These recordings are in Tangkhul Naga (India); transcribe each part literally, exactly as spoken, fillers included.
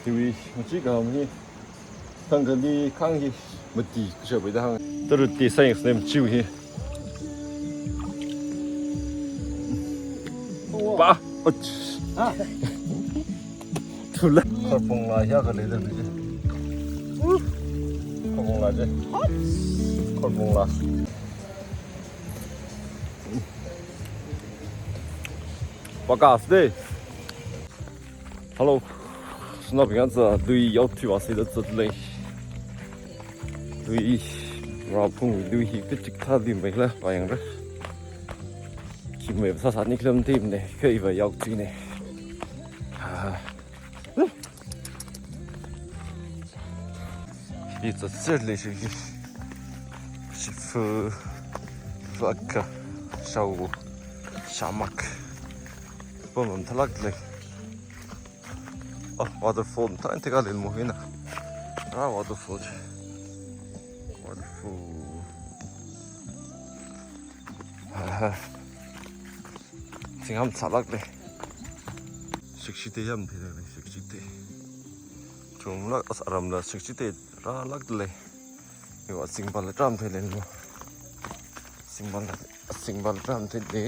Iwui machik kaham hi. Thangkhali khang hi mati kusha bai da hāng. Tara te science name chiu hi. Ba, och. Ha? Thula. Khorpong la ya ka le da bi. Khorpong la je. Khorpong la. Pakas de. Hello. Snow bingan sa lui yau tui wasi da zat lei. Lui ra phung lui hi kachik tha lui mai la bayang ra. Khi mai sa sa ni klam tim ne. Kha iva yau tui ne. Ha. Hi zat zat lei shi hi. Shi fu. Vaka. Shau. Shamak. Pom thalak lei. Oh, waterfall. Tha inti ka lil mo hina. Ah, waterfall. Waterfall. Aha. Singam salak le. Sikshite yam the le, sikshite. Chumlak as aram la sikshite ralak le. Yo, singbal ram the le mo. Singbal, singbal ram the le.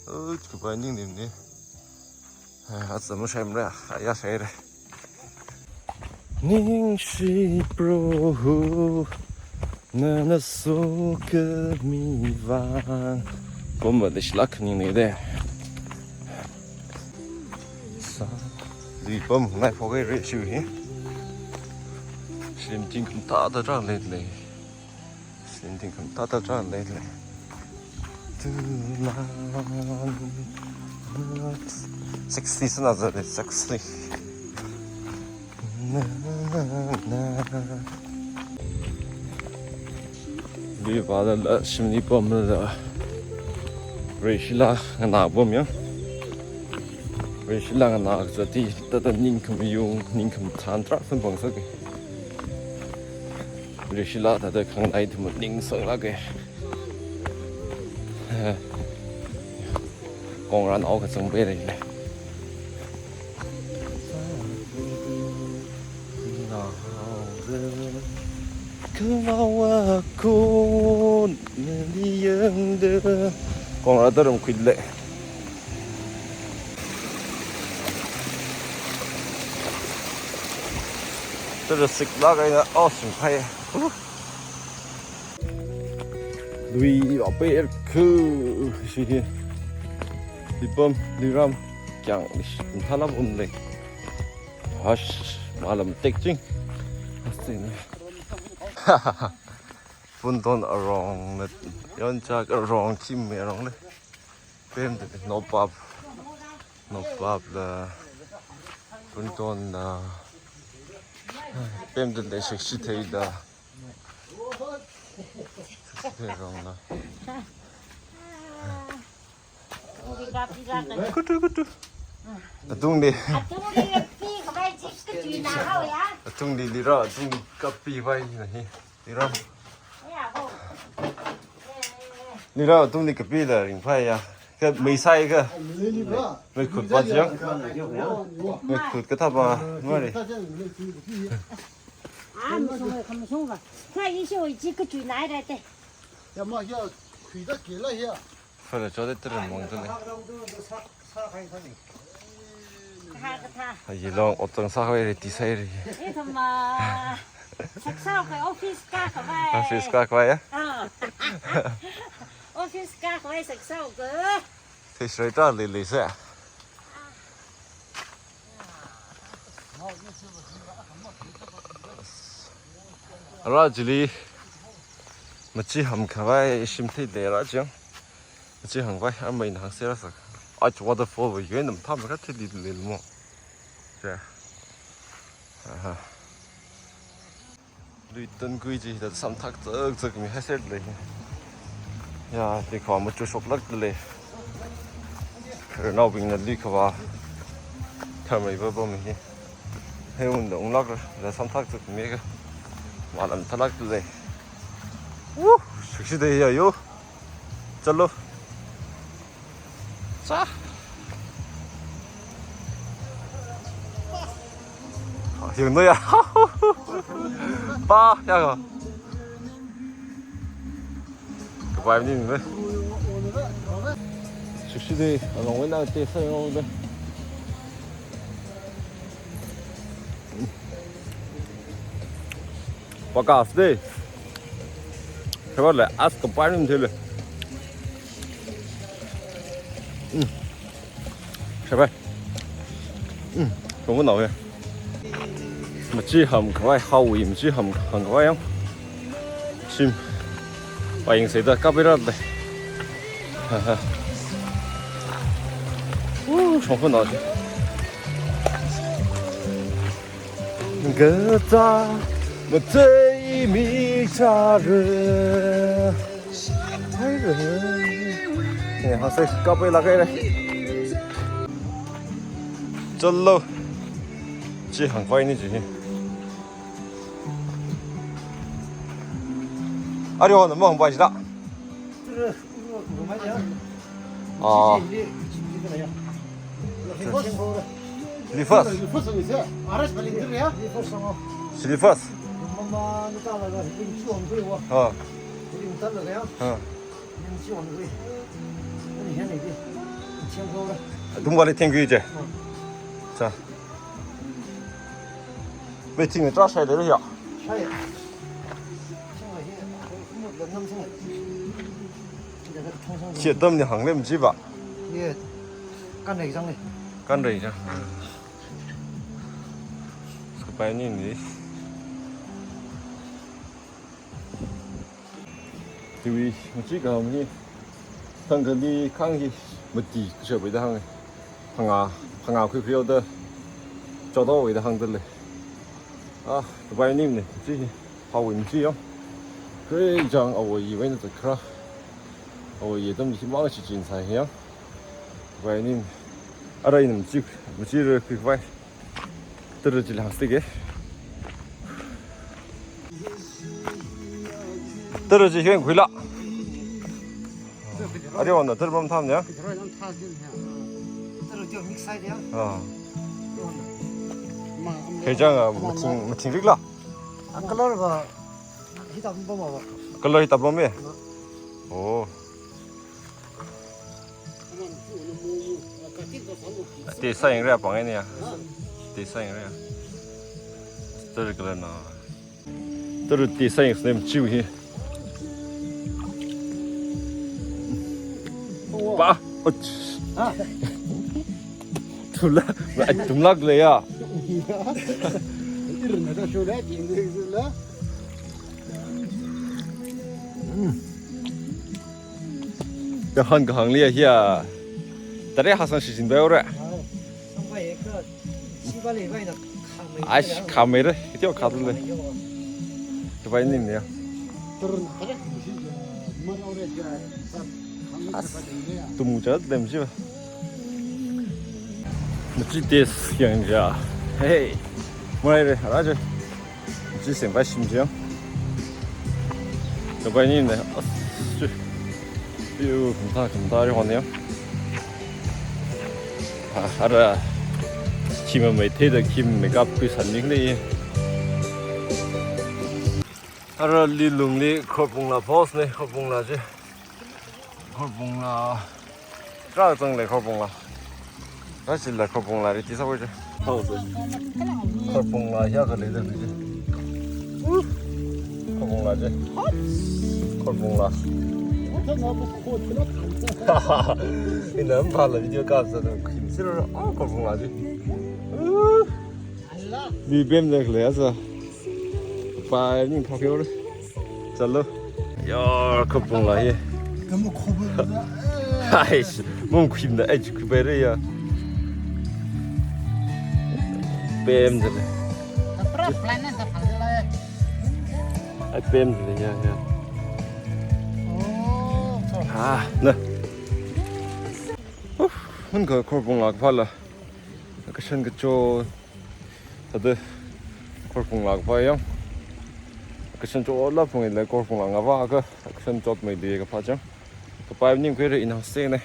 Oh, kubai ning ning ne. Ah, atsama shaimra, aya shaire. Ningshi Proho, nana sokhami vang. Pom ba dish lak ning ne de. Sa, lui pom nai phogai re shu hi. Shim ting kum ta ta rang le le. Sending kam ta ta ta le le. Sixty sana za le, sixty. Na, na, na. Lui vāda la shimli pom la. Rishila ngana pom ya. Rishila ngana zati tata ningkham yung, ningkham than tra san bang sa ke. Rishila tata khangnai thum ningsang lak e. Kongran au kachang bai rei le. Kawawa kon nali yang de. Kongran tarum khuit le. Tara sik lak eina, oh, singphai. Lui ape er khu shi hi. Lipam, liram, kyang, thalam um le. Hash, malam tek ching. Hash, ting. Punton arong, yonchak arong, kim arong le. Pem de, no pap. No pap la. Punton la. Pem de, de, shakshi thei la. Shakshi thei rong la. Kutu, kutu. Atung de. Atung de, pi, khavai, jis, kutu, na, hao, ya. Atung de, lira, atung, kapi, vai, na, hi. Lira. Lira, atung de, kapi, la, ringphai, ya. Ka, mei sai, ka. Mei khut, pa, chiang. Mei khut, ka, tha, pa, ngari. Ah, masung, masung, ka. Kha, ishi, oi, ji, kutu, na, ra, te. Ya, ma, ya, khuida, kela, ya. Fala chode tren mong tune. Kaha katha. Haji long otang sa hoi re ti sai re. Eh, thama. Saksa ko office ka khavai. Office ka khavai ya? Ah. Office ka khavai saksa ko. Te shrai ta le le sa. Ara chili machi ham khavai shim thei le ra chiang. Machi ham khavai amei na hang sera sak. Ach waterfall wa yuen nam tham ka thei le le mo. Cha. Aha. Lui tun kui chi da samthak zak zak mi haser le. Ya, te kho ma chu shop lak le. Ranaobingna lui khavā tharmei ba ba mi hi. He un da unglak ra, da samthak zak mi ka. Malam thalak le. Woo, sexy day ya yo. Chalo. Cha. Ting no ya. Pa, ya ga. Kapai ni ne. Sushi de, along wena te sa yo de. Pakas de. Sabar le, as kapai ni thele. Mm. Sabar. Mm. Kamu nao ya. Machi ham kawai, hawi machi ham ham kawai yang. Shim. Paying seda kapirat le. Ha ha. Uh, shongfa nao. Gaza, machi mi chare. Hai re. Ne, ha sai kapai la kai re. Chalo. Chi hang fai ni chi. Ari ho na mo hang fai chi da. Ah. Silifas. Silifas. Ah. Ah. Athum kali thank you je. Cha. Meeting ni cha shai de ya. Shai. Chi atam ni hang lem chi ba. Ye. Kan rei jang ni. Kan rei jang. Kapai ni ni. Tiwi, machi kaham hi. Thang kali khang hi. Mati, kusha bai da hang. Phangā, phangā khui khui da. Chodo wei da hang da le. Ah, kapai ni ne. Chi hi. Hawi machi yo. Kre jang awoi wei na ta kra. Awoi tam hi mang chi chin sai ya. Kapai ni. Ara ina machi, machi re khui khui. Tara chi lang stick e. Tara chi heng khuila. Ari wana tara bam tham ya. Ah. Khejang a mathing, mathing rik la. Color ba hi ta bam ba. Color hi ta bam e. Oh. Te sa yang ria pang ni ya. Te sa yang ria. Tara color na. Tara te sa yang snem chiu hi. Pa. Och. Ha. Tula, ai tumlak le ya. Irna ta shula, jing de shula. Mm. Kahang kahang liya hiya. Tare hasang shijin bai ore. Ai, khamei re. Itiyo khadu le. Kapai ni ne ya. As, tum chat dem shi ba. Machi test yang ja. Hey. Mai re, ara je. Chi seng bai shim jiang. Kapai ni ne, as, chi. Piu, kumta, kumta ri hon ya. Ah, ara, chi ma mai the da, chi ma kap kui san ni le. Ara li lung li Khorbungla post ne, Khorbungla je. Khorbungla. Kachang le Khorbungla. Kachila Khorbungla ri tisa wai je. Khorbungla hiya kale da je. Khorbungla je. Khorbungla. Ina mphala video kapsa da khim sira. Oh, Khorbungla je. Bibem da kale asa. Pai ni phak yo. Chalo. Ya, Khorbungla hi. Kamu khobu. Ai, mum khim da ai khubai re ya. Pem da. Ai pem da ya ya. Oh. Ah, na. Uf, mun ka Khorbungla phala. Kashan kacho. Thāda Khorbungla kapai yang. Kashan cho la phung le Khorbungla ngava ka, kashan chot mai de kapai chang. Kapai ning kwe re inang se ne.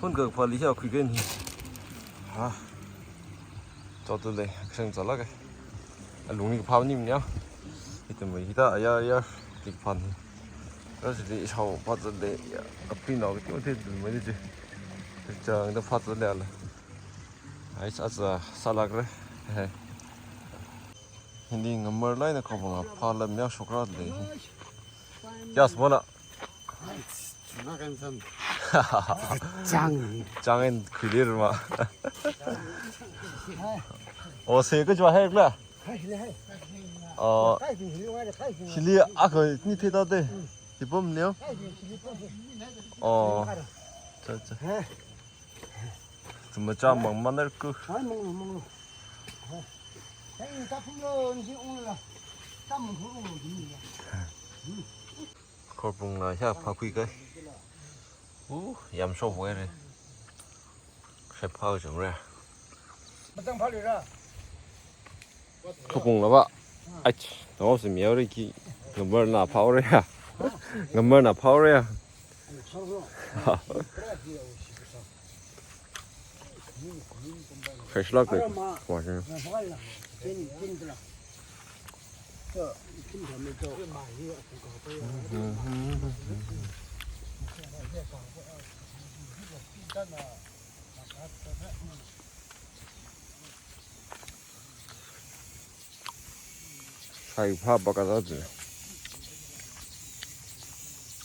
Phun ka pali ya khui gen hi. Ha. Totally, kasang zalak e. Alungli phānim nia. Ithum hithā ayar ayar li phāni. Rāshili ishao phāzat de ya. Apinao kiti ote dun mai de chi. Chang da phāzat de ala. Ai sa sa salak re. He. Hindi ngamar lai na kho banga phāla mya shokra de. Yes, bola. Chang. Chang en khuilir ma. O se ka jwa hai kla. O, hili a ko ni theta de. Hipom neo. O. Cha cha. Tuma cha mang manar ku. Khorpung la hia phākhui kai. U, yamshok wai re. Shai phā chang re. Khorpung la ba. Ach, tao si miao re ki. Ngamar na phao re ya. Ngamar na phao re ya. Fresh lak de. Wa shi. Shai phā baka za zi.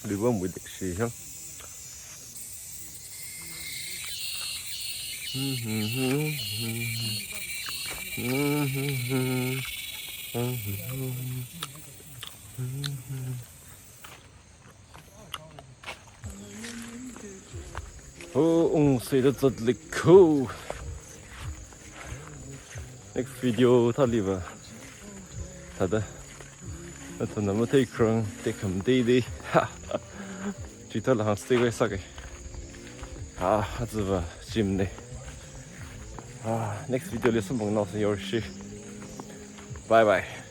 Livam with the shi ha. Oh, ung sei da zat lik ko. Next video thāli va. Thāda. Nathumna mathei khrang, te kham te de. Ha. Chi thāla hang stay guys sake. Ha, azi va gym ne. Ha, next video li samphang nao sa yorshi. Bye bye.